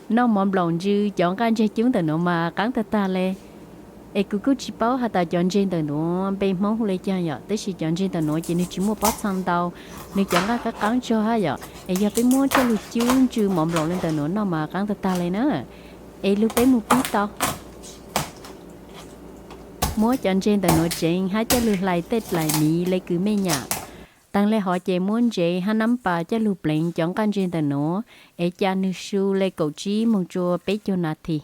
Noj mov nplaum ntsw cov nqaj ntseg cub ntawm nuav mas qaab tag tag le. Es kuv kuj tsis paub has tas cov ntseg ntawm nuav npe Hmoob hu le caag yom, tab sis cov ntseg ntawm nuav ces nwg tsis muaj pob txha ntau, nwg cov nqaj qaab qaab tshaj hab yom. Es yog peb muab coj lug cub ntsw mov nplaum le ntawm nuav noj mas qaab tag tag le na. Es lug peb moog pib tau. Muab cov ntseg ntawm nuav tseev hab coj lug hlais tej dlaim miv le kws mej nyam. Taag le hov ces muab ntsev hab nab pas coj lug pleev cov nqaj ntseg ntawm nuav, es ca nwg su le kaum tsib moog tsua peb caug nas this.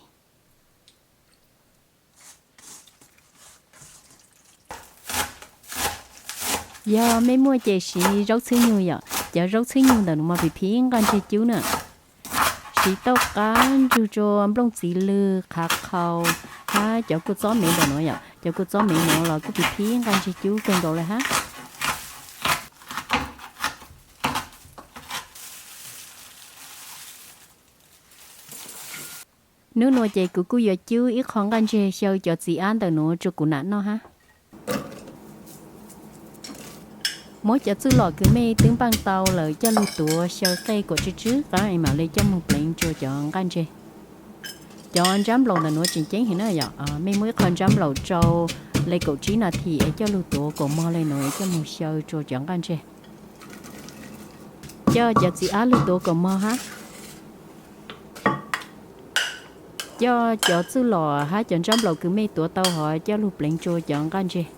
Yog mej muaj ces siv zaub txhwb nyug yom, cov zaub txhwb nyug ntawm nuav mas pim phib nqaj ntseg cub na. Siv tauj qaab ntsug tsua nplooj txiv lwg, qhav qhau, hab cov kua txob mev ntawm nuav yom, cov kua txob mev nuav los kuj pim phib nqaj ntseg cub kawg nkaus le hab. Nub nuav ces kuv kuj yuav cub ib qho nqaj ntseg xyaw cov txiv ab ntawm nuav tsua kuv nam noj hab. Muab cov txuj lom kws mej twb npaaj tau lawm coj lug tuav xyaw qej kuam tsw tsw qaab es mam le coj moog pleev tsua cov nqaj ntseg. Cov ntsab nplaum ntawm nuav tseem ceeb heev na yom, mej muab ib qho ntsab nplaum tsau le kaum tsib nas this es coj lug tuav kaum mog le nuav es coj moog xyaw tsua cov nqaj ntseg. Coj cov txiv ab lug tuav kaum mog hab. Coj cov txuj lom hab cov ntsab nplaum kws mej tuav tau hov coj lug pleev tsua cov nqaj ntseg.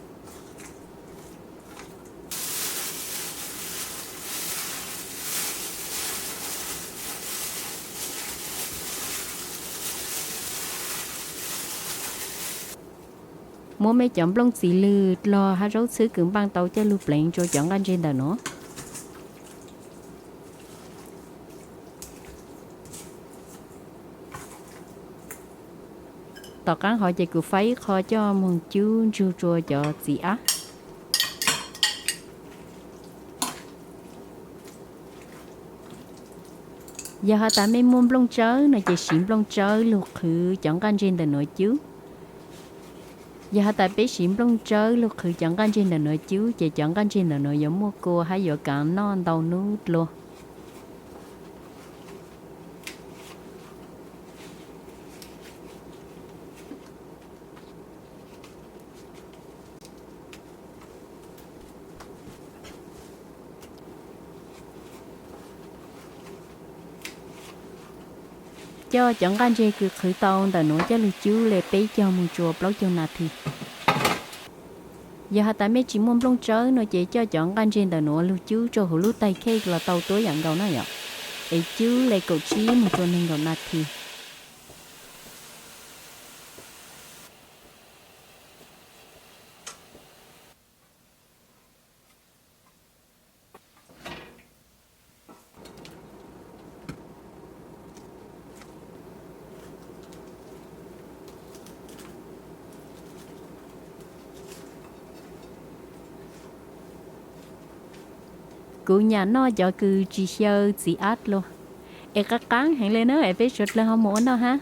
Muab mej cov nplooj txiv lwg dlog hab zaub txhwb kws npaaj tau coj lug pleev tsua cov nqaj ntseg ntawm nuav. Tom qaab hov ces kuv faib ib qho coj moog cub ntsug tsua cov txiv ab. Yog has tas mej muaj nplooj tsawb no ces siv nplooj tsawb lug qhwv cov nqaj ntseg ntawm nuav cub. Yog has tas peb siv nplooj tsawb lug qhwv cov nqaj ntseg ntawm nuav cub ces cov nqaj ntseg ntawm nuav yuav muaj kua hab yuav kaav noj ntau nub dlua. Coj cov nqaj ntseg kws qhwv tau ntawm nuav coj lug cub le peb caug moog tsua plaub caug nas this. Yog has tas mej tsis muaj nplooj tsawb no ces coj cov nqaj ntseg ntawm nuav lug cub tsua huv lub taig khej los tau tuab yaam nkaus na yom, es cub le kaum tsib moog tsua neeg nkaum nas this. Kuv nyam noj cov kws tsis xyaw txiv ab dlua. Es qaab qaab heev le na, es peb suav dlawg ho moog ua noj hab.